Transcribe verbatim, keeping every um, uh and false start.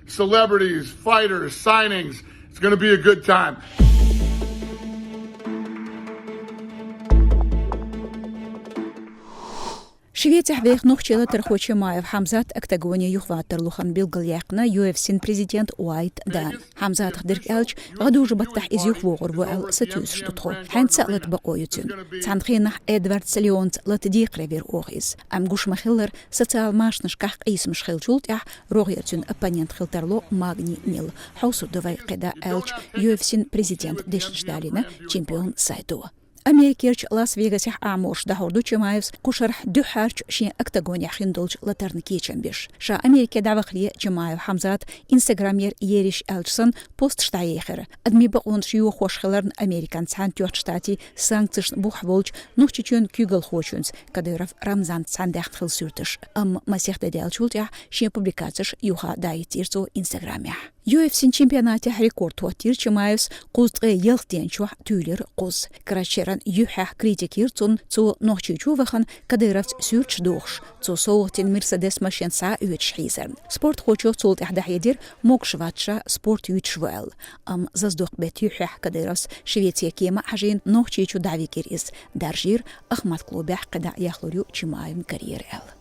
Celebrities, fighters, signings. It's going to be a good time. Швецехь веха нохчийн латархочу Чимаев Хьамзат октагоне юхаваттар лухан билгалъяьккхина ю эф си-н президент Уайт Дан. Хьамзатах дерг аьлча, гӀадужу баттахь иза юхавогӀур ву аьлла сатуьйсуш ду тхо. Хьаьнца а лата бакъо ю цуьнан. Цхьана хенахь Эдвард Леонца лата декхаре вира оха иза. Амма гуш ма-хиллара, социал машанашкахь къийсамаш хиллачул тӀаьхьа рогӀера цуьнан оппонент хила тарло магний нила. Хьовсур ду вай, кхидӀа аьлча, ю эф си-н президент дешнаш далийна чемпион сайто. Америкерчу Лас-Вегасехь Ӏаморш дӀахьур ду Чимаевс кху шарахь дуьххьарчу шен октагонехь хин долчу латарна кечам беш. Ша Америке дӀавахаре Чимаев Хьамзата Instagram-ера ерриш аьлча санна посташ дӀаехира. Адамийн бакъонаш йохош хиларна Американ Цхьаьнатоьхначу Штатийн санкцешна бух волчу Нохчийчоьнан куьйгалхочуьнца Кадыров Рамзанца цхьаьна даьхна хилла суьрташ. Амма масех де даьллачул тӀаьхьа шен публикацеш юха дӀаийцира цо Instagram-ехь. Ю эф си-н чемпионатехь рекорд хӀоттийра Чимаевс, кхузткъе ялх ден чохь туьйлира кхузза. Карарчу шеран юьххьехь критика йира цунна, цо Нохчийчу вахана Кадыровца суьрташ дохуш, цо совгӀат дина Мерседес машен схьа а оьцуш хьийзарна. Спортхочо цул тӀаьхьа дӀахьедира, могуш вац ша, спорт юьтуш ву аьлла. Амма зазадоккху беттан юьххьехь Кадыровс Швеце кема а хьажийна, Нохчийчу дӀавигира иза, даржийра Ахмат клубехь кхидӀа яхлур ю Чимаевн карьера аьлла.